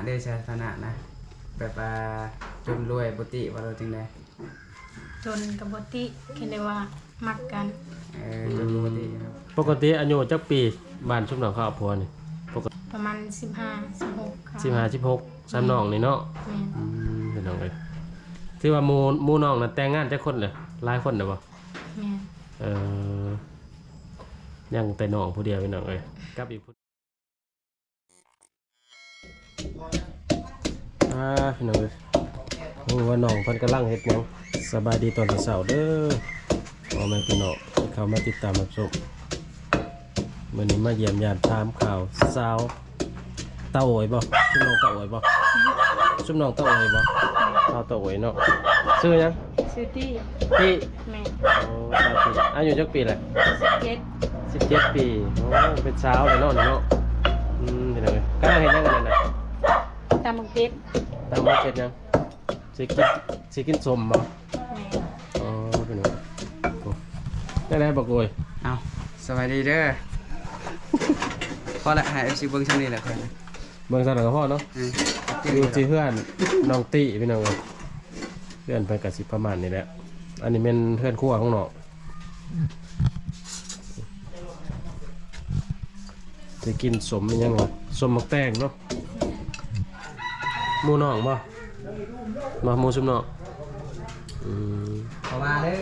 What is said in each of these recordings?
ເດ້ສະຖານະນະ ແບບວ່າຈົນລວຍບໍ່ຕິວ່າ ຫຼືຈັ່ງໃດ? ຈົນກໍບໍ່ຕິ ແຄ່ໄດ້ວ່າມັກກັນ. ເອີ ຈົນບໍ່ຕິເນາະ. ປົກກະຕິອາຍຸຈັກປີ ບ້ານຊຸມນ້ອງເຂົາເອົາຜົວນີ້? ປົກກະຕິ ປະມານສິບຫ້າ ສິບຫົກ ສິບຫ້າ ສິບຫົກ ສ່ຳນ້ອງນີ້ເນາະ. ແມ່ນ. ອືມ ພີ່ນ້ອງເອີຍ ຖືວ່າໝູ່ ໝູ່ນ້ອງນັ້ນແຕ່ງງານຈັກຄົນແລ້ວ? ຫຼາຍຄົນແລ້ວບໍ່? ແມ່ນ. ເອີ ຍັງແຕ່ນ້ອງຜູ້ດຽວ ພີ່ນ້ອງເອີຍ ກັບອີກຜູ້ ອ່າ ພີ່ນ້ອງເອີຍ ຮູ້ວ່ານ້ອງເພິ່ນກຳລັງເຮັດຫຍັງ. ສະບາຍດີຕອນເຊົ້າໆເດີ ພໍ່ແມ່ພີ່ນ້ອງທີ່ເຂົ້າມາຕິດຕາມຮັບຊົມ. ມື້ນີ້ມາຢ້ຽມຢາມຖາມຂ່າວສາວຕາໂອຍບໍ່? ຊຸມນ້ອງຕາໂອຍບໍ່? ຊຸມນ້ອງຕາໂອຍບໍ່? ສາວຕາໂອຍເນາະ. ຊື່ຫຍັງ? ຊື່ຕິ. ຕິ? ແມ່ນ. ໂອ້ ສາວຕິ ອາຍຸຈັກປີແລ້ວ? ສິບເຈັດ. ສິບເຈັດປີ. ໂອ້ ເປັນສາວແລ້ວເນາະນີ້ເນາະ. ອືມ ພີ່ນ້ອງເອີຍ ກຳລັງເຮັດຫຍັງອັນນັ້ນນະ? ຕຳບັກເຜັດ. ຕຳບັກເຜັດຫຍັງ? ຊິກິນ ຊິກິນສົ້ມບໍ່? ແມ່ນ. ອໍ ພີ່ນ້ອງ ໂອ້ ຈັ່ງໃດບັກໂອຍ? ເອົ້າ ສະບາຍດີເດີ. ພໍແລ້ວ ໃຫ້ເອັຟຊີເບິ່ງຊ່ຳນີ້ແຫຼະ ເບິ່ງຊ່ຳນັ້ນກໍພໍເນາະ. ອືມ ຢູ່ທີ່ເຮືອນນ້ອງຕິ ພີ່ນ້ອງເອີຍ ເຮືອນເພິ່ນກໍຊິປະມານນີ້ແຫຼະ. ອັນນີ້ແມ່ນເຮືອນຄົວຂອງນ້ອງ. ໄດ້ກິນສົ້ມອີຫຍັງວະ? ສົ້ມໝາກແຕງເນາະ. ໝູ່ນ້ອງບໍ່? ມາໝູ່ຊຸມນ້ອງ. ອືມ ເຂົ້າມາເດີ.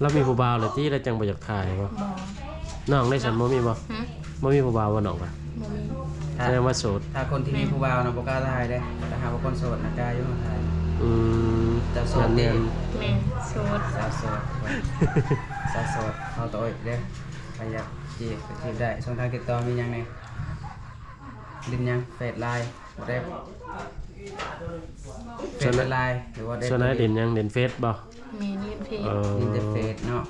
ລາວມີຜູ້ບ່າວແລ້ວຕິ ລາວຈັ່ງບໍ່ຢາກຖ່າຍບໍ່? ບໍ່. ນ້ອງໄດ້ຊັ້ນ ບໍ່ມີບໍ່? ຫື? ບໍ່ມີຜູ້ບ່າວບໍ່ນ້ອງກະ? ບໍ່ມີ. ແສດງວ່າໂສດ. ຖ້າຄົນທີ່ມີຜູ້ບ່າວນະບໍ່ກ້າຖ່າຍເດ້ ແຕ່ຫາກວ່າຄົນໂສດນະກ້າຢູ່ຖ່າຍ. ອືມ ເຈົ້າໂສດຕິ? ແມ່ນ ໂສດ. ສາວໂສດ ສາວໂສດ ເຮົາໂຕເອງເດ້. ໃຜຢາກຈີບກໍຈີບໄດ້. ຊ່ອງທາງຕິດຕໍ່ມີຫຍັງແດ່? ຫຼິ້ນຫຍັງ? ເຟສ ລາຍ ວັອດແອັບ. ເຟສ ລາຍ ຫຼື ວັອດແອັບ. ສ່ວນໃຫຍ່ຫຼິ້ນຫຍັງ? ຫຼິ້ນເຟສບໍ່? ແມ່ນ ຫຼິ້ນເຟສ. ເອີ ຫຼິ້ນແຕ່ເຟສເນາະ.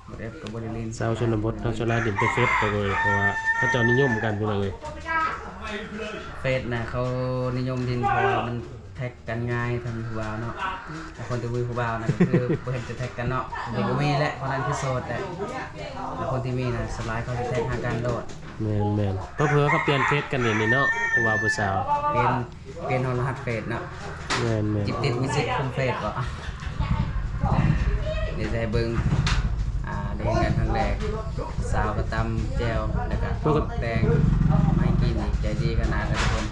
ບໍ່ໄດ້ ກໍບໍ່ໄດ້ຫຼິ້ນ. ຊາວຊົນນະບົດເນາະ ສ່ວນຫຼາຍຫຼິ້ນແຕ່ເຟສໄປເລີຍ ເພາະວ່າເຂົາເຈົ້ານິຍົມກັນ ພີ່ນ້ອງເອີຍ. ເຟສນະ ເຂົານິຍົມຫຼິ້ນ ເພາະວ່າມັນແທັກກັນງ່າຍ ຖ້າມີຜູ້ບ່າວເນາະ. ແຕ່ຄົນທີ່ບໍ່ມີຜູ້ບ່າວນະ ກໍຄືບໍ່ເຫັນຈະແທັກກັນເນາະ. ບໍ່ມີແຫຼະ ເພາະນັ້ນຄືໂສດແຫຼະ. ແລ້ວຄົນທີ່ມີນະ ສ່ວນຫຼາຍເຂົາຊິແທັກຫາກັນໂລດ. ແມ່ນໆ ເຜີໆເຂົາປ່ຽນເຟສກັນນີ້ເນາະ ຜູ້ບ່າວຜູ້ສາວ. ປ່ຽນ ປ່ຽນຮອດລະຫັດເຟສເນາະ. ແມ່ນໆ ຈິບຕິດມີສິດຄຸມເຟສບໍ່? ດຽວຈະໃຫ້ເບິ່ງ ອ່າ ໄດ້ເຫັນກັນຄັ້ງແລກ. ສາວກໍຕຳແຈ່ວ ແລ້ວກໍ ປົກກະຕິ ໝາກແຕງມາໃຫ້ກິນອີກ ໃຈດີຂະໜາດເລີຍທຸກຄົນ.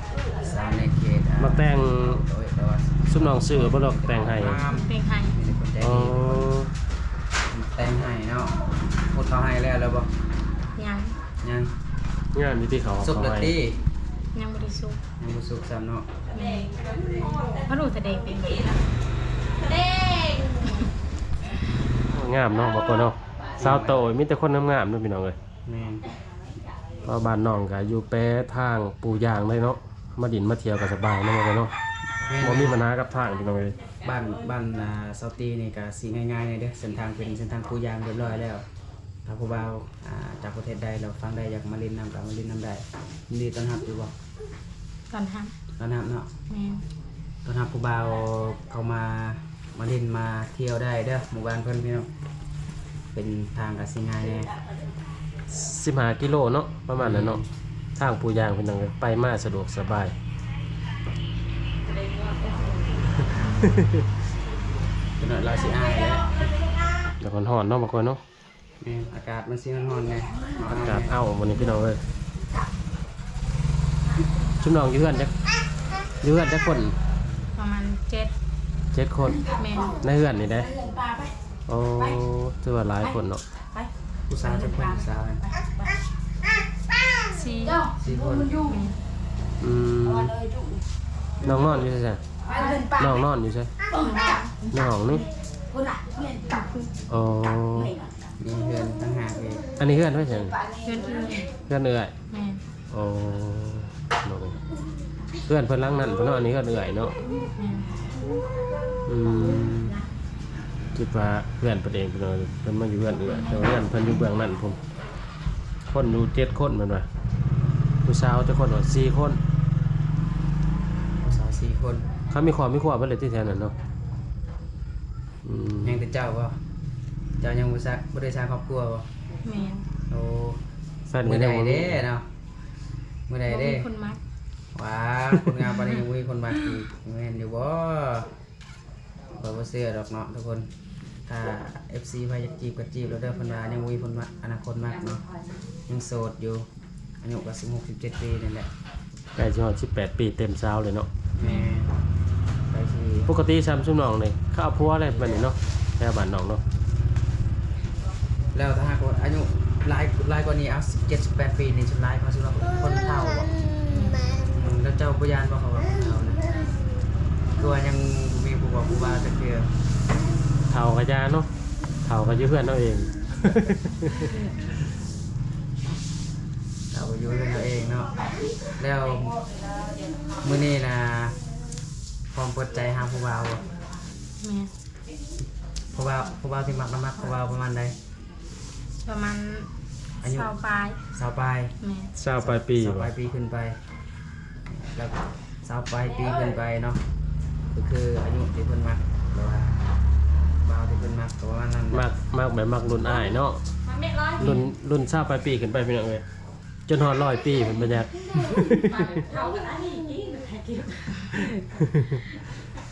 ສາວໃນເຂດ ອ່າ ໝາກແຕງ ຊຸມນ້ອງຊື້ບໍ່ ຫຼືແຕງໃຫ້? ແຕງໃຫ້. ມີແຕ່ຄົນໃຈດີ. ອໍ ແຕງໃຫ້ເນາະ. ໝົດເຂົ້າໃຫ້ແລ້ວ ແລ້ວບໍ່? ຍັງ. ຍັງ. ງາມຢູ່ຕິເຂົາ ສຸກແລ້ວຕິ? ຍັງບໍ່ໄດ້ສຸກ. ຍັງບໍ່ສຸກຊ້ຳເນາະ. ແມ່ນ. ມາດູສະແດງເປັນ ງາມເນາະ ບາງຄົນເນາະ. ສາວໂຕຍ ມີແຕ່ຄົນງາມໆເນາະ ພີ່ນ້ອງເອີຍ. ແມ່ນ. ເພາະບ້ານນ້ອງກໍຢູ່ແປທາງປູຢາງເລີຍເນາະ. ມາດິນມາທ່ຽວກໍສະບາຍເນາະ ບາງຄົນເນາະ. ແມ່ນ. ບໍ່ມີບັນຫາກັບທາງ ພີ່ນ້ອງເອີຍ. ບ້ານ ບ້ານ ອ່າ ສາວຕີນີ້ກໍຊິງ່າຍໆແດ່ເດີ ເສັ້ນທາງເປັນເສັ້ນທາງປູຢາງຮຽບຮ້ອຍແລ້ວ. ຖ້າຜູ້ບ່າວ ອ່າ ຈາກປະເທດໃດ ຫຼືຝັ່ງໃດ ຢາກມາຫຼິ້ນນຳ ກໍມາຫຼິ້ນນຳໄດ້. ຍິນດີຕ້ອນຮັບຢູ່ບໍ່? ຕ້ອນຮັບ. ຕ້ອນຮັບເນາະ. ແມ່ນ. ຕ້ອນຮັບຜູ້ບ່າວເຂົ້າມາ ມາຫຼິ້ນມາທ່ຽວໄດ້ເດີ ໝູ່ບ້ານເພິ່ນ ພີ່ນ້ອງ. ເປັນທາງກະຊິງ່າຍແດ່. ສິບຫ້າກິໂລເນາະ ປະມານນັ້ນເນາະ. ແມ່ນ. ທາງປູຢາງ ພີ່ນ້ອງເອີຍ ໄປມາສະດວກສະບາຍ. ຈັກໜ້ອຍລາວຊິອາຍແລ້ວ. ແລ້ວກໍຮ້ອນເນາະ ບາງຄົນເນາະ. ແມ່ນ ອາກາດມັນຊິຮ້ອນໆແດ່. ອາກາດເອົ້າມື້ນີ້ ພີ່ນ້ອງເອີຍ. ຊຸມນ້ອງຢູ່ເຮືອນຈັກ ຢູ່ເຮືອນຈັກຄົນ? ປະມານເຈັດ ເຈັດຄົນ. ແມ່ນ. ໃນເຮືອນນີ້ເດ້? ໂອ້ ຖືວ່າຫຼາຍຄົນເນາະ. ຜູ້ສາວຈັກຄົນ? ຜູ້ສາວ ສີ່ ສີ່ຄົນ. ແມ່ນ. ອືມ ນ້ອງນອນຢູ່ໃສ? ນ້ອງນອນຢູ່ໃສ? ໃນຫ້ອງນີ້. ໂອ້ ມີເຮືອນຕ່າງຫາກອີກ. ອັນນີ້ເຮືອນໃຜຊັ້ນ? ເຮືອນເອື້ອຍ. ເຮືອນເອື້ອຍ. ແມ່ນ. ໂອ້ ເຮືອນເພິ່ນຫຼັງນັ້ນພຸ້ນເນາະ ອັນນີ້ເຮືອນເອື້ອຍເນາະ. ແມ່ນ. ອືມ ຄິດວ່າເຮືອນເພິ່ນເອງ ເພິ່ນ ເພິ່ນມາຢູ່ເຮືອນເອື້ອຍ ແຕ່ວ່າເຮືອນເພິ່ນຢູ່ເບື້ອງນັ້ນພຸ້ນ. ຄົນຢູ່ເຈັດຄົນແມ່ນບໍ່? ຜູ້ສາວຈັກຄົນວະ? ສີ່ຄົນ. ຜູ້ສາວສີ່ຄົນ. ເຂົາມີຄອບມີຄົວເບິດແລ້ວຕິແຖວນັ້ນເນາະ? ອືມ ຍັງແຕ່ເຈົ້າບໍ່? ເຈົ້າຍັງບໍ່ສ້າງ ບໍ່ໄດ້ສ້າງຄອບຄົວບໍ່? ແມ່ນ. ໂອ້ ແຟນກໍຍັງບໍ່ມີເດ້ເນາະ. ມື້ໃດເດ້? ບໍ່ມີຄົນມັກ. ວ້າວ ຄົນງາມປານນີ້ຍັງບໍ່ມີຄົນມັກອີກ ແມ່ນຢູ່ບໍ່? ຂ້ອຍບໍ່ເຊື່ອດອກເນາະທຸກຄົນ. ຖ້າເອັຟຊີໃຜຢາກຈີບກໍຈີບໂລດເດີ ເພິ່ນວ່າຍັງບໍ່ມີຄົນມັກ ອະນາຄົດມັກເນາະ ຍັງໂສດຢູ່ ອາຍຸກໍສິບຫົກ ສິບເຈັດປີນີ້ແຫຼະ. ໃກ້ຊິຮອດສິບແປດປີເຕັມຊາວເລີຍເນາະ. ແມ່ນ ໃກ້ຊິ ປົກກະຕິຊ່ຳຊຸມນ້ອງນີ້ເຂົາເອົາຜົວແລ້ວບັດນີ້ເນາະ ແຖວບ້ານນ້ອງເນາະ. ແລ້ວຖ້າຫາກວ່າອາຍຸຫຼາຍ ຫຼາຍກວ່ານີ້ ເອົາ ສິບເຈັດ ສິບແປດປີນີ້ ສ່ວນຫຼາຍເຂົາຊິວ່າຄົນເຖົ້າ. ອືມ ແລ້ວເຈົ້າບໍ່ຢ້ານບໍ່ ເຂົາວ່າຄົນເຖົ້ານະ? ຄືວ່າຍັງບໍ່ມີຜູ້ບອກຜູ້ວ່າຈັກເທື່ອ. ເຖົ້າກໍຢ່າເນາະ ເຖົ້າກໍຢູ່ເຮືອນເຮົາເອງ. ເຮົາຢູ່ເຮືອນເຮົາເອງເນາະ. ແລ້ວມື້ນີ້ນະ ພ້ອມເປີດໃຈຫາຜູ້ບ່າວບໍ່? ແມ່ນ. ຜູ້ບ່າວ ຜູ້ບ່າວທີ່ມັກນະ ມັກຜູ້ບ່າວປະມານໃດ? ປະມານອາຍຸຊາວປາຍ. ຊາວປາຍ. ແມ່ນ. ຊາວປາຍປີ ຊາວປາຍປີຂຶ້ນໄປ. ແລ້ວຊາວປາຍປີຂຶ້ນໄປເນາະ ກໍຄືອາຍຸທີ່ເພິ່ນມັກ ຫຼືວ່າບ່າວທີ່ເພິ່ນມັກ ກໍປະມານນັ້ນແຫຼະ. ມັກ ມັກແບບມັກລຸ້ນອ້າຍເນາະ ລຸ້ນ ລຸ້ນຊາວປາຍປີຂຶ້ນໄປ ພີ່ນ້ອງເອີຍ ຈົນຮອດຮ້ອຍປີເພິ່ນບໍ່ຈັກ.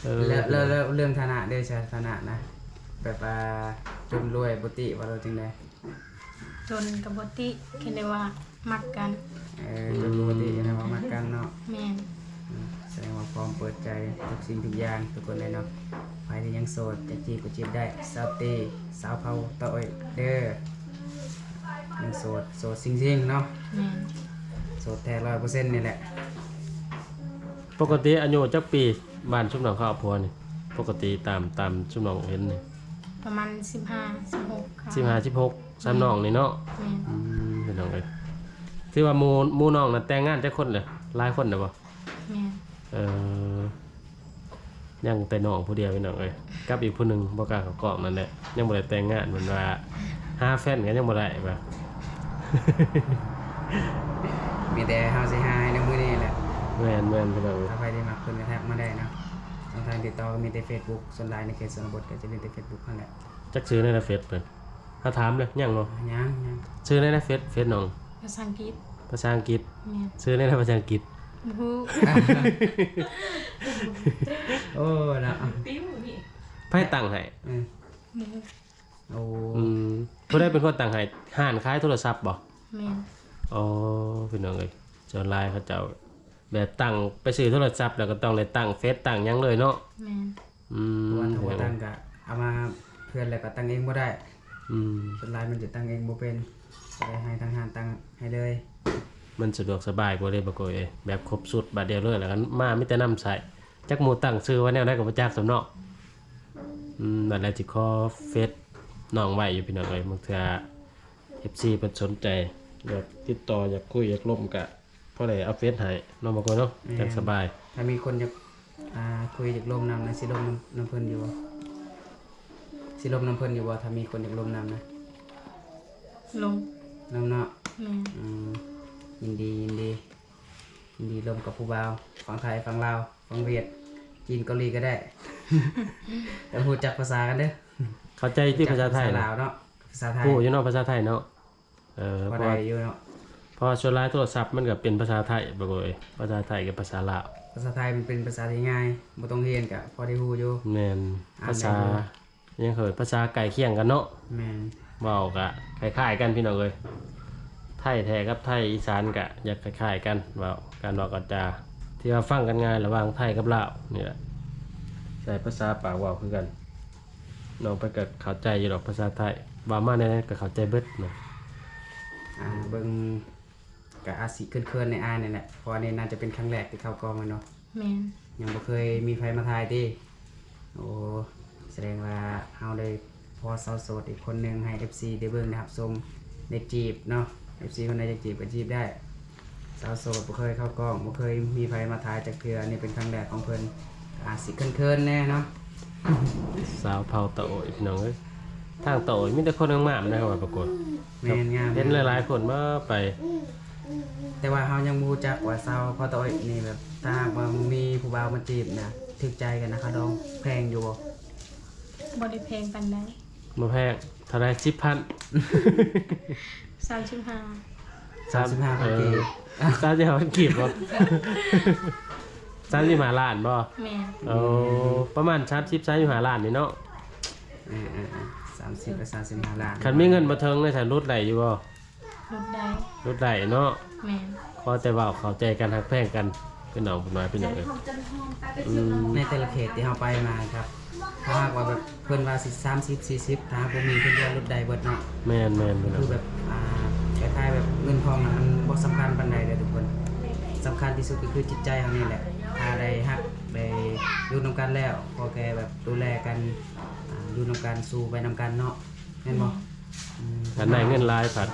ເອີ ແລ້ວ ແລ້ວ ແລ້ວເລື່ອງຖານະເດ້ ສະຖານະນະ ແບບວ່າຈົນລວຍບໍ່ຕິວ່າ ຫຼືຈັ່ງໃດ? ຈົນກໍບໍ່ຕິ ແຄ່ໄດ້ວ່າມັກກັນ. ເອີ ຈົນບໍ່ຕິ ແຄ່ໄດ້ວ່າມັກກັນເນາະ. ແມ່ນ. ອືມ ສະແດງວ່າພ້ອມເປີດໃຈທຸກສິ່ງທຸກຢ່າງ ທຸກຄົນເລີຍເນາະ. ໃຜທີ່ຍັງໂສດ ຈະຈີບກໍຈີບໄດ້ ສາວເຕ ສາວເຜົ່າຕາໂອ້ຍເດີ ຍັງໂສດ ໂສດຈິງໆເນາະ. ແມ່ນ. ໂສດແທ້ຮ້ອຍເປີເຊັນນີ້ແຫຼະ. ປົກກະຕິອາຍຸຈັກປີ ບ້ານຊຸມນ້ອງເຂົາເອົາຜົວນີ້? ປົກກະຕິຕາມ ຕາມຊຸມນ້ອງເຫັນນີ້ ປະມານສິບຫ້າ ສິບຫົກ ສິບຫ້າ ສິບຫົກ ສ່ຳນ້ອງນີ້ເນາະ. ແມ່ນ. ອືມ ພີ່ນ້ອງເອີຍ ຖືວ່າໝູ່ ໝູ່ນ້ອງນັ້ນແຕ່ງງານຈັກຄົນແລ້ວ? ຫຼາຍຄົນແລ້ວບໍ່? ແມ່ນ. ເອີ ຍັງແຕ່ນ້ອງຜູ້ດຽວ ພີ່ນ້ອງເອີຍ ກັບອີກຜູ້ໜຶ່ງບໍ່ກ້າເຂົ້າກ້ອງນັ້ນແຫຼະ ຍັງບໍ່ໄດ້ແຕ່ງງານ. ເພິ່ນວ່າຫາແຟນກໍຍັງບໍ່ໄດ້ວ່າ. ມີແຕ່ເຮົາຊິຫາໃຫ້ໃນມື້ນີ້ແຫຼະ. ແມ່ນໆ ພີ່ນ້ອງເອີຍ ຖ້າໃຜທີ່ມັກເພິ່ນກໍທັກມາໄດ້ເນາະ. ຊ່ອງທາງຕິດຕໍ່ກໍມີແຕ່ເຟສບຸກ ສ່ວນຫຼາຍໃນເຂດຊົນນະບົດກໍຈະມີແຕ່ເຟສບຸກຫັ້ນແຫຼະ. ຈັກຊື່ໃນເຟສເພິ່ນ? ເຮົາຖາມເລີຍ ຍັງບໍ່? ຍັງໆ. ຊື່ໃນເຟສ ເຟສນ້ອງ? ພາສາອັງກິດ. ພາສາອັງກິດ? ແມ່ນ. ຊື່ໃນພາສາອັງກິດ? ບໍ່ຮູ້. ໂອ້ ເນາະ ໃຜຕັ້ງໃຫ້? ອືມ ບໍ່ຮູ້. ໂອ້ ອືມ ຜູ້ໃດເປັນຄົນຕັ້ງໃຫ້? ຮ້ານຂາຍໂທລະສັບບໍ່? ແມ່ນ. ອໍ ພີ່ນ້ອງເອີຍ ສ່ວນຫຼາຍເຂົາເຈົ້າ ແບບຕັ້ງ ໄປຊື້ໂທລະສັບແລ້ວກໍຕ້ອງໄດ້ຕັ້ງເຟສຕັ້ງຫຍັງເລີຍເນາະ. ແມ່ນ. ອືມ ເພາະວ່າຖ້າບໍ່ຕັ້ງກໍເອົາມາເພື່ອນແລ້ວກໍຕັ້ງເອງບໍ່ໄດ້. ອືມ ສ່ວນຫຼາຍມັນຈະຕັ້ງເອງບໍ່ເປັນ ກໍເລີຍໃຫ້ທາງຮ້ານຕັ້ງໃຫ້ເລີຍ. ມັນສະດວກສະບາຍກວ່າເດ້ ບັກໂກຍເອີຍ ແບບຄົບຊຸດບາດດຽວເລີຍ ແລ້ວກໍມາມີແຕ່ນຳໃຊ້. ຈັກໝູ່ຕັ້ງຊື່ວ່າແນວໃດກໍບໍ່ຈັກຊ້ຳເນາະ. ອືມ ນັ້ນແຫຼະ ຊິຂໍເຟສນ້ອງໄວ້ຢູ່ ພີ່ນ້ອງເອີຍ ບາງເທື່ອເອັຟຊີເພິ່ນສົນໃຈ ຢາກຕິດຕໍ່ ຢາກຄຸຍ ຢາກລົມ ກະ ພໍໄດ້ອັບເຟສໃຫ້ເນາະ ບໍ່ກ່ອຍເນາະ. ແມ່ນ. ຈັ່ງສະບາຍ. ຖ້າມີຄົນຢາກ ອ່າ ຄຸຍຢາກລົມນຳນະ ຊິລົມນຳ ນຳເພິ່ນຢູ່ບໍ່? ຊິລົມນຳເພິ່ນຢູ່ບໍ່ ຖ້າມີຄົນຢາກລົມນຳນະ? ລົມ. ລົມເນາະ. ແມ່ນ. ອືມ ຍິນດີ ຍິນດີ ຍິນດີລົມກັບຜູ້ບ່າວ ຝັ່ງໄທ ຝັ່ງລາວ ຝັ່ງຫວຽດ ຈີນ ເກົາຫຼີກໍໄດ້ ແຕ່ຮູ້ຈັກພາສາກັນເດີ. ເຂົ້າໃຈຕິ ພາສາໄທ ພາສາລາວເນາະ ພາສາໄທ ຮູ້ຢູ່ເນາະ ພາສາໄທເນາະ. ເອີ ພໍໄດ້ຢູ່ເນາະ ເພາະວ່າ ເພາະວ່າສ່ວນຫຼາຍໂທລະສັບມັນກໍເປັນພາສາໄທ ບໍ່ເອີຍ ພາສາໄທກັບພາສາລາວ. ພາສາໄທມັນເປັນພາສາທີ່ງ່າຍ ບໍ່ຕ້ອງຮຽນກໍພໍໄດ້ຮູ້ຢູ່. ແມ່ນ. ອ່ານໄດ້ຢູ່ ພາສາຫຍັງເອີ້ນ ພາສາໃກ້ຄຽງກັນເນາະ. ແມ່ນ. ເວົ້າກໍຄ້າຍໆກັນ ພີ່ນ້ອງເອີຍ ໄທແທ້ກັບໄທອີສານກໍຢາກຄ້າຍໆກັນ ເວົ້າ ການເວົ້າການຈາ ທີ່ວ່າຟັງກັນງ່າຍລະຫວ່າງໄທກັບລາວນີ້ແຫຼະ ໃຊ້ພາສາປາກເວົ້າຄືກັນ. ນ້ອງເພິ່ນກໍເຂົ້າໃຈຢູ່ດອກພາສາໄທ ເວົ້າມາແນວໃດກໍເຂົ້າໃຈເບິດເນາະ. ອ່າ ເບິ່ງກໍອາດຊິເຂີນໆໃນອາຍນີ້ແຫຼະ ເພາະວ່ານີ້ໜ້າຈະເປັນຄັ້ງແລກທີ່ເຂົ້າກ້ອງແມ່ນບໍ່? ແມ່ນ. ຍັງບໍ່ເຄີຍມີໃຜມາຖ່າຍຕິ? ໂອ້ ສະແດງວ່າເຮົາໄດ້ພໍ້ສາວໂສດອີກຄົນໜຶ່ງໃຫ້ເອັຟຊີໄດ້ເບິ່ງໄດ້ຮັບຊົມ ໄດ້ຈີບເນາະ. ເອັຟຊີຄົນໃດຢາກຈີບກໍຈີບໄດ້. ສາວໂສດບໍ່ເຄີຍເຂົ້າກ້ອງ ບໍ່ເຄີຍມີໃຜມາຖ່າຍຈັກເທື່ອ ອັນນີ້ເປັນຄັ້ງແລກຂອງເພິ່ນ ອາດຊິເຂີນໆແດ່ເນາະ. ສາວເຜົ່າຕາໂອ້ຍ ພີ່ນ້ອງເອີຍ ທາງຕາໂອ້ຍມີແຕ່ຄົນງາມໆເດ້ ເຂົາວ່າປາກົດ. ແມ່ນ ງາມ ເຫັນຫຼາຍໆຄົນມາໄປ ແຕ່ວ່າເຮົາຍັງບໍ່ຮູ້ຈັກວ່າສາວເຜົ່າຕາໂອ້ຍນີ້ ແບບ ຖ້າຫາກວ່າມີຜູ້ບ່າວມາຈີບນະ ຖືກໃຈກັນນະ ຄ່າດອງແພງຢູ່ບໍ່? ບໍ່ໄດ້ແພງປານໃດ. ບໍ່ແພງ ເທົ່າໃດ? ສິບພັນ. ສາມສິບຫ້າ ສາມສິບຫ້າພັນ ເອີ ກີບ. ສາມສິບຫ້າພັນກີບບໍ່? ສາມສິບຫ້າລ້ານບໍ່? ແມ່ນ. ໂອ້ ປະມານສາມສິບ ສາມສິບຫ້າລ້ານນີ້ເນາະ. ເອີ ເອີ ເອີ ສາມສິບ ແລະ ສາມສິບຫ້າລ້ານ. ຄັນມີເງິນບໍ່ເຖິງນີ້ ສະຫຼຸດໄດ້ຢູ່ບໍ່? ຫຼຸດໄດ້. ຫຼຸດໄດ້ເນາະ. ແມ່ນ. ຂໍແຕ່ເວົ້າເຂົ້າໃຈກັນ ຮັກແພງກັນ ພີ່ນ້ອງເພິ່ນວ່າ ພີ່ນ້ອງເອີຍ. ອືມ ໃນແຕ່ລະເຂດທີ່ເຮົາໄປມາຄັບ ຖ້າຫາກວ່າແບບເພິ່ນວ່າຊິສາມສິບ ສີ່ສິບ ຖ້າຫາກບໍ່ມີເພິ່ນກໍຫຼຸດໄດ້ເບິດເນາະ. ແມ່ນໆ ພີ່ນ້ອງ. ຄືແບບ ອ່າ ຄ້າຍໆ ແບບເງິນທອງນະ ມັນບໍ່ສຳຄັນປານໃດເດີທຸກຄົນ. ສຳຄັນທີ່ສຸດກໍຄືຈິດໃຈເຮົານີ້ແຫຼະ. ຖ້າໄດ້ຮັກ ໄດ້ຢູ່ນຳກັນແລ້ວ ຂໍແຄ່ແບບດູແລກັນ ອ່າ ຢູ່ນຳກັນ ສູ້ໄປນຳກັນເນາະ. ແມ່ນບໍ່? ອືມ ຄັນໄດ້ເງິນຫຼາຍພັດ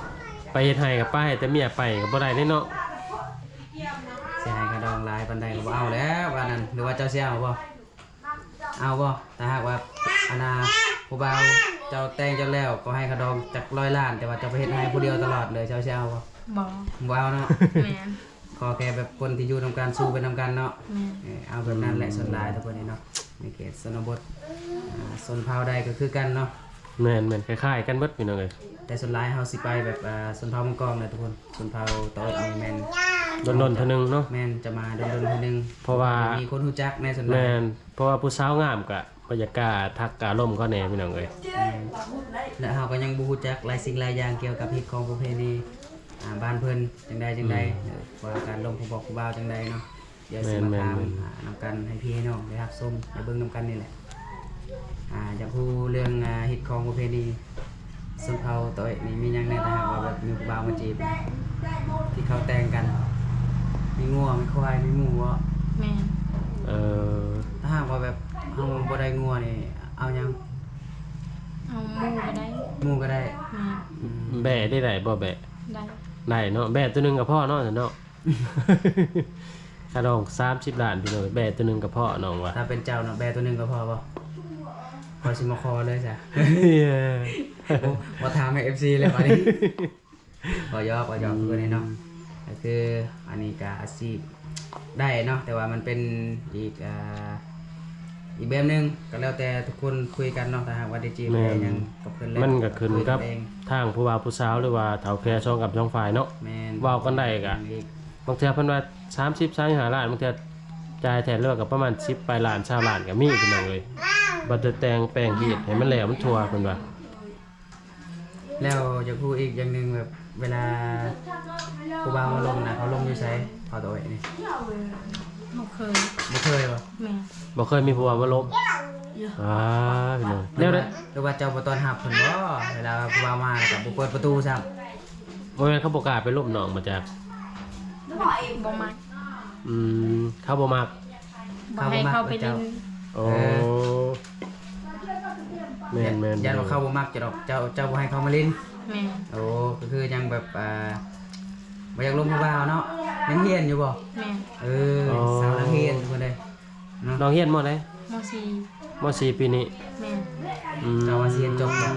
ໄປເຮັດໄຮ່ກໍໄປ ແຕ່ເມຍໄປກໍບໍ່ໄດ້ເດ້ເນາະ. ຊິໃຫ້ຄ່າດອງຫຼາຍປານໃດກໍບໍ່ເອົາແລ້ວ ວ່ານັ້ນ. ຫຼືວ່າເຈົ້າຊິເອົາບໍ່? ເອົາບໍ່? ຖ້າຫາກວ່າ ອັນນ່າ ຜູ້ບ່າວເຈົ້າແຕ່ງເຈົ້າແລ້ວ ກໍໃຫ້ຄ່າດອງຈັກຮ້ອຍລ້ານ ແຕ່ວ່າເຈົ້າໄປເຮັດໄຮ່ຜູ້ດຽວຕະຫຼອດເລີຍ ເຈົ້າຊິເອົາບໍ່? ບໍ່. ບໍ່ເອົາເນາະ. ແມ່ນ. ຂໍແຄ່ແບບຄົນທີ່ຢູ່ນຳກັນ ສູ້ໄປນຳກັນເນາະ. ແມ່ນ. ເອີ ເອົາແບບນັ້ນແຫຼະ ອືມ ສ່ວນຫຼາຍທຸກຄົນນີ້ເນາະ ໃນເຂດຊົນນະບົດ ອ່າ ຊົນເຜົ່າໃດກໍຄືກັນເນາະ. ແມ່ນໆ ຄ້າຍໆ ກັນເບິດ ພີ່ນ້ອງເອີຍ. ແຕ່ສ່ວນຫຼາຍເຮົາຊິໄປແບບ ອ່າ ຊົນເຜົ່າມັງກອງແຫຼະທຸກຄົນ. ຊົນເຜົ່າຕອເອກນີ້ແມ່ນດົນໆ ເທື່ອໜຶ່ງເນາະ. ແມ່ນ ຈະມາດົນໆ ເທື່ອໜຶ່ງ ເພາະວ່າມີຄົນຮູ້ຈັກໃນສ່ວນຫຼາຍ. ແມ່ນ ເພາະວ່າຜູ້ສາວງາມກະ ບໍ່ຢາກກ້າທັກກ້າລົມເຂົາແດ່ ພີ່ນ້ອງເອີຍ. ແມ່ນ. ແລະເຮົາກໍຍັງບໍ່ຮູ້ຈັກຫຼາຍສິ່ງຫຼາຍຢ່າງກ່ຽວກັບຮີດຄອງປະເພນີ ອ່າ ບ້ານເພິ່ນຈັ່ງໃດຈັ່ງໃດ. ອືມ ເອີ ວ່າການລົມຂອງພໍ່ຜູ້ບ່າວຈັ່ງໃດເນາະ. ດຽວຊິມາຖາມ ແມ່ນໆໆ ອ່າ ນຳກັນໃຫ້ພີ່ໃຫ້ນ້ອງໄດ້ຮັບຊົມໄດ້ເບິ່ງນຳກັນນີ້ແຫຼະ. ອ່າ ຢາກຮູ້ເລື່ອງ ອ່າ ຮີດຄອງປະເພນີ ຊົນເຜົ່າຕອເອກນີ້ມີຫຍັງແດ່? ຖ້າຫາກວ່າແບບມີຜູ້ບ່າວມາຈີບ ທີ່ເຂົາແຕ່ງກັນ ມີງົວ ມີຄວາຍ ມີໝູບໍ່? ແມ່ນ. ເອີ ຖ້າຫາກວ່າແບບເຮົາບໍ່ໄດ້ງົວນີ້ ເອົາຫຍັງ? ເອົາໝູກໍໄດ້. ໝູກໍໄດ້. ແມ່ນ. ອືມ ແບ້ໄດ້ ໄດ້ບໍ່ແບ້? ໄດ້ ໄດ້ເນາະ. ແບ້ຕົວໜຶ່ງກໍພໍເນາະ ຊັ້ນເນາະ. ຄ່າດອງສາມສິບລ້ານ ພີ່ນ້ອງ ແບ້ຕົວໜຶ່ງກໍພໍ ນ້ອງວ່າ. ຖ້າເປັນເຈົ້າເນາະ ແບ້ຕົວໜຶ່ງກໍພໍບໍ່? ຂ້ອຍຊິມາຂໍເລີຍຊະ. ໂອ້ ບໍ່ຖາມໃຫ້ເອັຟຊີເລີຍບາດນີ້. ບໍ່ຢອກ ບໍ່ຢອກ ອືມ ເພື່ອນເນາະ. ກໍຄືອັນນີ້ກໍອາຊີບໄດ້ເນາະ ແຕ່ວ່າມັນເປັນອີກ ອ່າ ອີກແບບໜຶ່ງ ກໍແລ້ວແຕ່ທຸກຄົນຄຸຍກັນເນາະ. ຖ້າຫາກວ່າໄດ້ຈີບ ແມ່ນ ໄດ້ຫຍັງກັບເພິ່ນແລ້ວ ມັນກໍຂຶ້ນກັບ ກໍຄຸຍກັນເອງ ທາງຜູ້ບ່າວຜູ້ສາວ ຫຼືວ່າເຖົ້າແກ່ສອງກັບສອງຝ່າຍເນາະ. ແມ່ນ. ເວົ້າກັນໄດ້ກໍ ແມ່ນອີກ. ບາງເທື່ອເພິ່ນວ່າສາມສິບ ສາມສິບຫ້າລ້ານ ບາງເທື່ອຈ່າຍແທ້ເລີຍກໍປະມານສິບປາຍລ້ານ ຊາວລ້ານກໍມີ ພີ່ນ້ອງເອີຍ. ບັດແຕ່ງແປງເຮັດໃຫ້ມັນແລ້ວມັນທົ່ວ ເພິ່ນວ່າ. ແລ້ວຢາກຮູ້ອີກຢ່າງໜຶ່ງ ແບບເວລາຜູ້ບ່າວມາລົມນະ ເຂົາລົມຢູ່ໃສ? ເຂົາໂຕເອກນີ້ ບໍ່ເຄີຍ. ບໍ່ເຄີຍບໍ່? ແມ່ນ. ບໍ່ເຄີຍມີຜູ້ບ່າວມາລົມ? ອ່າ ພີ່ນ້ອງ ແນວໃດ? ຫຼືວ່າເຈົ້າບໍ່ຕ້ອນຮັບເພິ່ນບໍ່? ເວລາຜູ້ບ່າວມາແລ້ວກໍບໍ່ເປີດປະຕູຊ້ຳ. ບໍ່ແມ່ນເຂົາບໍ່ກ້າໄປລົມນ້ອງບໍ່ຈັກ? ບໍ່ມັກ. ອືມ ເຂົາບໍ່ມັກ. ບໍ່ໃຫ້ເຂົ້າໄປຫຼິ້ນ. ໂອ້ ເອີ ແມ່ນໆ ຢ້ານວ່າເຂົາບໍ່ມັກເຈົ້າດອກ ເຈົ້າ ເຈົ້າບໍ່ໃຫ້ເຂົາມາຫຼິ້ນ. ແມ່ນ. ໂອ້ ກໍຄືຍັງແບບ ອ່າ ບໍ່ຢາກລົມຜູ້ບ່າວເນາະ. ຍັງຮຽນຢູ່ບໍ່? ແມ່ນ. ເອີ ອໍ ສາວນັກຮຽນທຸກຄົນເດ້ເນາະ. ນ້ອງຮຽນມໍໃດ? ມໍສີ່. ມໍສີ່ປີນີ້. ແມ່ນ. ອືມ ເຈົ້າວ່າຊິຮຽນຈົບບໍ່?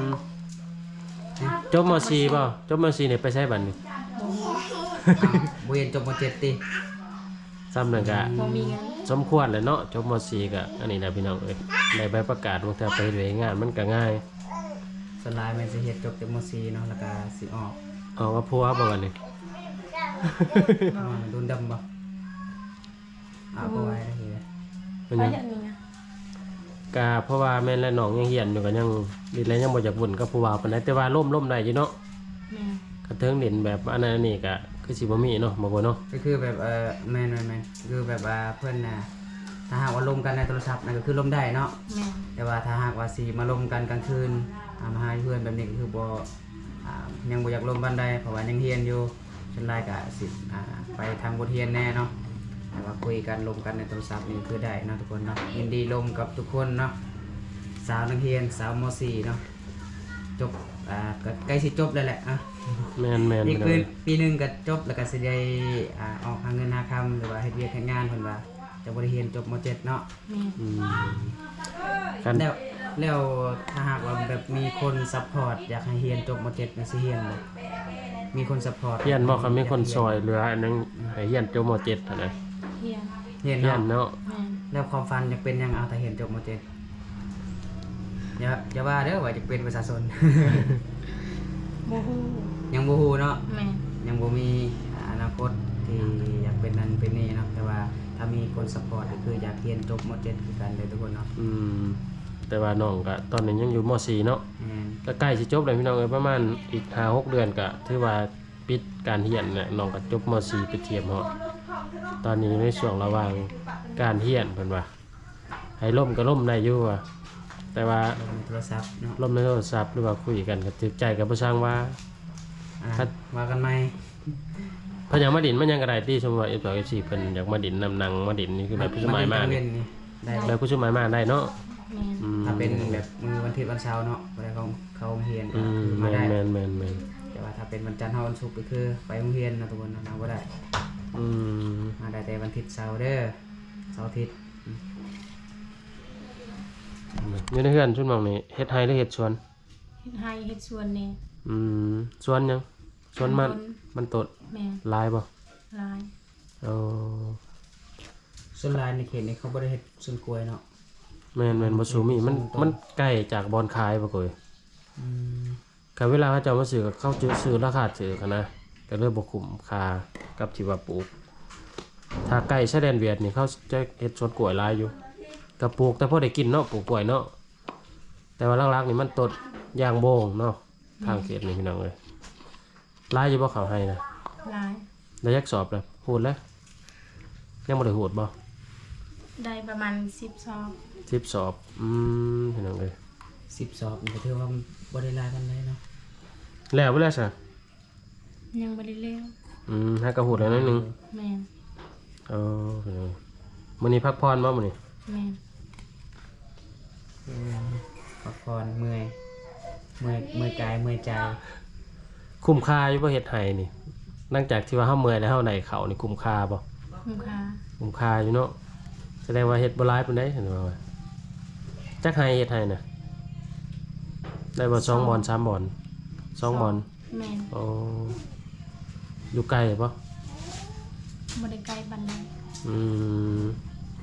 ຈົບມໍສີ່ບໍ່? ຈົບມໍສີ່ນີ້ໄປໃສບັດນີ້? ບໍ່ຮູ້. ອ້າວ ບໍ່ຮຽນຈົບມໍເຈັດຕິ? ຊ່ຳນັ້ນກະ ອືມ ບໍ່ມີເງິນ. ສົມຄວນແຫຼະເນາະ ຈົບມໍສີ່ກະ ອັນນີ້ນະພີ່ນ້ອງເອີຍ ໄດ້ໃບປະກາດ ບາງເທື່ອໄປເຮັດວຽກເຮັດງານມັນກະງ່າຍ. ສ່ວນຫຼາຍແມ່ນຊິເຮັດຈົບແຕ່ມໍສີ່ເນາະ ແລ້ວກະຊິອອກ. ອອກກັບຜົວບໍ່ບັດນີ້? ບໍ່. ອ່າ ລຸ້ນດຳບໍ່? ອ່າ ບໍ່ໄຫວແລ້ວເຮີຍ. ເປັນຫຍັງ? ກະເພາະວ່າແມ່ນແຫຼະ ນ້ອງຍັງຮຽນຢູ່ ກະຍັງ ແລະ ຍັງບໍ່ຢາກວຸ້ນກັບຜູ້ບ່າວປານໃດ ແຕ່ວ່າລົມ ລົມໄດ້ຢູ່ເນາະ. ແມ່ນ. ຄັນເຖິງຫຼິ້ນແບບອັນນັ້ນອັນນີ້ກະຄືຊິບໍ່ມີເນາະ ບໍ່ ບໍ່ເນາະ. ກໍຄືແບບ ເອີ ແມ່ນໆໆ ຄືແບບວ່າເພິ່ນນະ ຖ້າຫາກວ່າລົມກັນໃນໂທລະສັບນັ້ນກໍຄືລົມໄດ້ເນາະ. ແມ່ນ. ແຕ່ວ່າຖ້າຫາກວ່າຊິມາລົມກັນກາງຄືນ ອ່າ ມາຫາຢູ່ເຮືອນແບບນີ້ກໍຄືບໍ່ ອ່າ ຍັງບໍ່ຢາກລົມປານໃດ ເພາະວ່າຍັງຮຽນຢູ່. ສ່ວນຫຼາຍກະຊິ ອ່າ ໄປທາງບົດຮຽນແດ່ເນາະ ແຕ່ວ່າຄຸຍກັນລົມກັນໃນໂທລະສັບນີ້ຄືໄດ້ເນາະທຸກຄົນເນາະ. ຍິນດີລົມກັບທຸກຄົນເນາະ ສາວນັກຮຽນ ສາວ ມໍສີ່ ເນາະ ຈົບ ອ່າ ກໍໃກ້ຊິຈົບແລ້ວແຫຼະ. ອ່ະ ແມ່ນໆ ອີກປີໜຶ່ງກໍຈົບ ແລ້ວກໍຊິໄດ້ ອ່າ ອອກຫາເງິນຫາຄຳ ຫຼືວ່າເຮັດວຽກເຮັດງານ ເພິ່ນວ່າຈະບໍ່ໄດ້ຮຽນຈົບ ມໍເຈັດ ເນາະ. ອືມ ຄັນ ແລ້ວ ແລ້ວຖ້າຫາກວ່າແບບມີຄົນຊັບພອດ ຢາກໃຫ້ຮຽນຈົບ ມໍເຈັດ ນີ້ຊິຮຽນບໍ່? ມີຄົນຊັບພອດ ຮຽນບໍ່? ຄັນມີຄົນຊ່ອຍເຫຼືອອັນໜຶ່ງ ອືມ ໃຫ້ຮຽນຈົບ ມໍເຈັດ ຫັ້ນນະ ຮຽນ ຮຽນເນາະ. ຮຽນເນາະ. ແມ່ນ. ແລ້ວຄວາມຝັນຢາກເປັນຫຍັງ? ເອົາ ຖ້າຮຽນຈົບ ມໍເຈັດ ຢ່າ ຢ່າວ່າເດີວ່າຢາກເປັນປະຊາຊົນ. ບໍ່ຮູ້. ຍັງບໍ່ຮູ້ເນາະ. ແມ່ນ. ຍັງບໍ່ມີອະນາຄົດທີ່ ນັ້ນເປັນນີ້ເນາະ ແຕ່ວ່າຖ້າມີຄົນຊັບພອດກໍຄືຢາກຮຽນຈົບ ມ.ເຈັດ ຄືກັນເດີທຸກຄົນເນາະ. ອືມ ແຕ່ວ່ານ້ອງກໍຕອນນີ້ຍັງຢູ່ ມ.ສີ່ ເນາະ. ແມ່ນ ກໍໃກ້ຊິຈົບແລ້ວພີ່ນ້ອງເອີຍ ປະມານອີກຫ້າຫົກເດືອນກໍຖືວ່າປິດການຮຽນແລ້ວ. ນ້ອງກໍຈົບ ມ.ສີ່ ໄປທຽມຮອດ ຕອນນີ້ຢູ່ໃນຊ່ວງລະຫວ່າງການຮຽນ ເພິ່ນວ່າ ໃຫ້ລົມກໍລົມໄດ້ຢູ່ວ່າ ແຕ່ວ່າລົມໃນໂທລະສັບເນາະ ລົມໃນໂທລະສັບ ຫຼືວ່າຄຸຍກັນກໍຖືກໃຈກໍບໍ່ຊ່າງວ່າ ອ່າ ຄັນ ວ່າກັນໃໝ່. ເພິ່ນຢາກມາຫຼິ້ນມາຫຍັງກໍໄດ້ຕິ ສົມມຸດວ່າ ເອັຟສອງ ເອັຟສີ່ ເພິ່ນຢາກມາຫຼິ້ນນຳ ນັ່ງມາຫຼິ້ນນີ້ ຄືແບບຜູ້ສະໝາຍມານີ້ ໄດ້ ແບບຜູ້ສະໝາຍມາໄດ້ເນາະ. ແມ່ນ ອືມ ຖ້າເປັນແບບມື້ວັນທິດວັນເສົາເນາະ ບໍ່ໄດ້ເຂົ້າ ເຂົ້າໂຮງຮຽນ ອືມ ກໍມາໄດ້ ແມ່ນໆໆ ແຕ່ວ່າຖ້າເປັນວັນຈັນຮອດວັນສຸກກໍຄືໄປໂຮງຮຽນເນາະທຸກຄົນເນາະ ມາບໍ່ໄດ້. ອືມ ມາໄດ້ແຕ່ວັນທິດເສົາເດີ ເສົາອາທິດ. ຢູ່ໃນເຮືອນຊຸມນ້ອງນີ້ເຮັດໄຮ່ ຫຼືເຮັດສວນ? ເຮັດໄຮ່ເຮັດສວນແດ່. ອືມ ສວນຫຍັງ? ສວນມັນ ມັນຕົ້ນ. ມັນຕົ້ນ. ແມ່ນ. ຫຼາຍບໍ່? ຫຼາຍ. ໂອ້ ສ່ວນຫຼາຍໃນເຂດນີ້ເຂົາບໍ່ໄດ້ເຮັດສວນກ້ວຍເນາະ. ແມ່ນໆ ບໍ່ສູ່ມີ ມັນ ມັນໄກຈາກບ່ອນຂາຍບໍ່ກ້ວຍ. ອືມ ຄັນເວລາເຂົາເຈົ້າມາຊື້ ເຂົາຈະຊື້ລາຄາຖືກຫັ້ນນະ ກໍເລີຍບໍ່ຄຸ້ມຄ່າກັບທີ່ວ່າປູກ. ຖ້າໃກ້ຊາຍແດນຫວຽດນີ້ ເຂົາຈະເຮັດສວນກ້ວຍຫຼາຍຢູ່ ກໍປູກແຕ່ພໍໄດ້ກິນເນາະ ປູກກ້ວຍເນາະ. ແຕ່ວ່າຫຼັກໆນີ້ມັນຕົ້ນຢາງໂບງເນາະ ແມ່ນ ທາງເຂດນີ້ພີ່ນ້ອງເອີຍ. ຫຼາຍຢູ່ບໍ່ເຂົ້າໄຮ່ນະ? ຫຼາຍ. ໄດ້ຈັກສອບແລ້ວ? ຮູດແລ້ວ? ຍັງບໍ່ໄດ້ຮູດບໍ່? ໄດ້ປະມານສິບສອບ. ສິບສອບ. ອືມ ພີ່ນ້ອງເອີຍ ສິບສອບນີ້ກໍຖືວ່າບໍ່ໄດ້ຫຼາຍປານໃດເນາະ. ແລ້ວບໍ່ແລ້ວຊະ? ຍັງບໍ່ໄດ້ແລ້ວ. ອືມ ຫາກໍຮູດແລ້ວໜ້ອຍໜຶ່ງ. ແມ່ນ. ເອີ ພີ່ນ້ອງ ມື້ນີ້ພັກຜ່ອນບໍ່ມື້ນີ້? ແມ່ນ. ອືມ ພັກຜ່ອນ ເມື່ອຍ ເມື່ອຍ ເມື່ອຍກາຍເມື່ອຍໃຈ. ຄຸ້ມຄ່າຢູ່ບໍ່ເຮັດໄຮ່ນີ້? ຫຼັງຈາກທີ່ວ່າເຮົາເມື່ອຍແລ້ວ ເຮົາໄດ້ເຂົ້ານີ້ ຄຸ້ມຄ່າບໍ່? ຄຸ້ມຄ່າ. ຄຸ້ມຄ່າຢູ່ເນາະ. ສະແດງວ່າເຮັດບໍ່ຫຼາຍປານໃດ ເຫັນວ່າ ຈັກໄຮ່ເຮັດໄຮ່ນະ? ໄດ້ບໍ່ ສອງ ສອງບ່ອນ ສາມບ່ອນ? ສອງ ສອງ ບ່ອນ. ແມ່ນ. ໂອ້ ຢູ່ໄກບໍ່? ບໍ່ໄດ້ໄກປານໃດ. ອືມ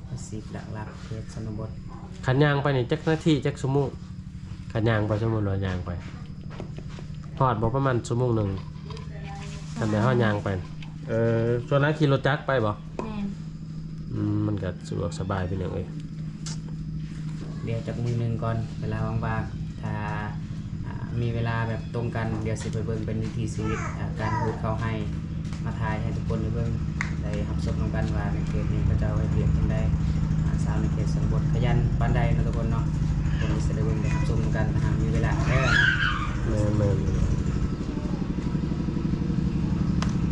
ອາຊີບຫຼັກໆ ເຂດຊົນນະບົດ. ຄັນຍ່າງໄປນີ້ຈັກນາທີ ຈັກຊົ່ວໂມງ? ຄັນຍ່າງໄປ ສົມມຸດວ່າຍ່າງໄປ ຮອດບໍ່? ປະມານຊົ່ວໂມງໜຶ່ງ. ຄັນແບບເຮົາຍ່າງໄປ. ເອີ ສ່ວນຫຼາຍຂີ່ລົດຈັກໄປບໍ່? ແມ່ນ. ອືມ ມັນກໍສະດວກສະບາຍພີ່ນ້ອງເອີຍ. ດຽວຈັກມື້ໜຶ່ງກ່ອນ ເວລາວ່າງໆ ຖ້າ ອ່າ ມີເວລາແບບຕົງກັນ ດຽວຊິໄປເບິ່ງເປັນວິຖີຊີວິດ ອ່າ ການຮູດເຂົ້າໄຮ່ ມາຖ່າຍໃຫ້ທຸກຄົນໄດ້ເບິ່ງ ໄດ້ຮັບຊົມນຳກັນວ່າໃນເຂດນີ້ເຂົາເຈົ້າເຮັດວຽກຈັ່ງໃດ ອ່າ ຊາວໃນເຂດຊົນນະບົດຂະຫຍັນປານໃດເນາະທຸກຄົນເນາະ. ຄົນທີ່ຊິໄດ້ເບິ່ງໄດ້ຮັບຊົມນຳກັນ ຖ້າຫາກມີເວລາເດີ. ແມ່ນ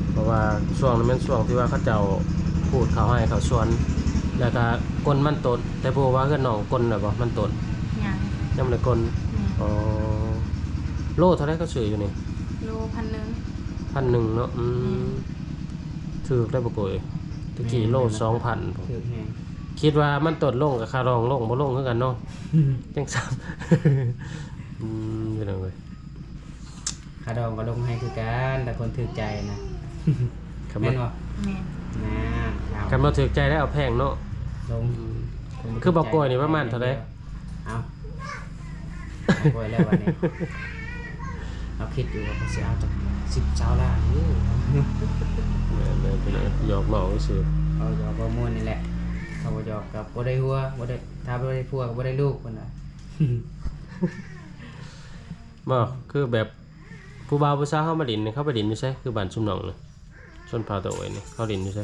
ໆ ເພາະວ່າຊ່ວງນີ້ແມ່ນຊ່ວງທີ່ວ່າເຂົາເຈົ້າປູກເຂົ້າໄຮ່ເຂົ້າສວນ ແລ້ວກໍກົ້ນມັນຕົ້ນ. ແຕ່ບໍ່ຮູ້ວ່າເຮືອນນ້ອງກົ້ນແລ້ວບໍ່ມັນຕົ້ນ? ຍັງ. ຍັງບໍ່ໄດ້ກົ້ນ. ແມ່ນ. ອໍ ໂລເທົ່າໃດເຂົາຊື້ຢູ່ນີ້? ໂລພັນໜຶ່ງ. ພັນໜຶ່ງເນາະ. ອືມ ແມ່ນ. ຖືກໄດ໋ບໍ່ໂກຍ ແຕ່ກີ້ໂລສອງພັນ. ຖືກແຮງ. ຄິດວ່າມັນຕົ້ນລົງກໍຄ່າດອງລົງ ບໍ່ລົງຄືກັນເນາະ. ອືມ ຈັ່ງຊັ້ນ. ອືມ ພີ່ນ້ອງເອີຍ ຄ່າດອງກໍລົງໃຫ້ຄືກັນ ຖ້າຄົນຖືກໃຈນະ. ຄັນ ແມ່ນບໍ່? ແມ່ນ. ນະ ຄັນບໍ່ຖືກໃຈແລ້ວເອົາແພງເນາະ. ລົງ. ອືມ ຄືບໍ່ໂກຍນີ້ປະມານເທົ່າໃດ? ເອົາ ໂກຍແລ້ວບັດນີ້ ເຮົາຄິດຢູ່ວ່າເຮົາຊິເອົາຈັກສິບ ຊາວລ້ານຢູ່. ແມ່ນໆ ພີ່ນ້ອງ ຢອກນ້ອງຊື່. ເອົາ ຢອກເວົ້າມ່ວນນີ້ແຫຼະ. ຖ້າບໍ່ຢອກກໍບໍ່ໄດ້ຜົວ ບໍ່ໄດ້ ຖ້າບໍ່ໄດ້ຜົວກໍບໍ່ໄດ້ລູກ ເພິ່ນວ່າ. ບໍ່ ຄືແບບຜູ້ບ່າວຜູ້ສາວເຮົາມາຫຼິ້ນນີ້ ເຂົາໄປຫຼິ້ນຢູ່ໃສ? ຄືບ້ານຊຸມນ້ອງນີ້ ຊົນເຜົ່າຕາໂອຍນີ້ ເຂົາຫຼິ້ນຢູ່ໃສ?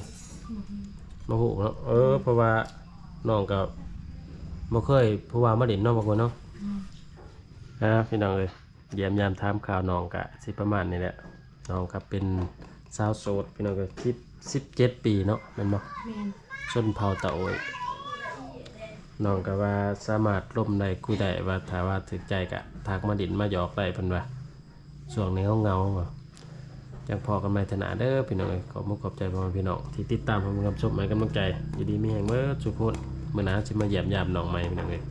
ບໍ່ຮູ້ ບໍ່ຮູ້ເນາະ. ເອີ ອືມ ເພາະວ່ານ້ອງກໍບໍ່ເຄີຍຜູ້ບ່າວມາຫຼິ້ນເນາະ ບາງຄົນເນາະ. ອືມ ອ່າ ພີ່ນ້ອງເອີຍ ຢ້ຽມຢາມຖາມຂ່າວນ້ອງກະຊິປະມານນີ້ແຫຼະ. ນ້ອງກໍເປັນສາວໂສດ ພີ່ນ້ອງ ກໍສິບ ສິບເຈັດປີເນາະ ແມ່ນບໍ່? ແມ່ນ. ຊົນເຜົ່າຕາໂອຍ. ນ້ອງກໍວ່າສາມາດລົມໄດ້ ຄຸຍໄດ້ ວ່າຖ້າວ່າຖືກໃຈກໍທັກມາຫຼິ້ນມາຫຍອກໄດ້ ເພິ່ນວ່າ. ຊ່ວງນີ້ເຫງົາໆ ຈັ່ງພໍ້ກັນໃໝ່ເທື່ອໜ້າເດີ ພີ່ນ້ອງເອີຍ. ຂອບມຸກຂອບໃຈພໍ່ແມ່ພີ່ນ້ອງທີ່ຕິດຕາມຮັບຊົມ ໃຫ້ກຳລັງໃຈ. ຢູ່ດີມີແຮງເບິດສູ່ຄົນ. ມື້ໜ້າເຮົາຊິມາຢ້ຽມຢາມນ້ອງໃໝ່ ພີ່ນ້ອງເອີຍ.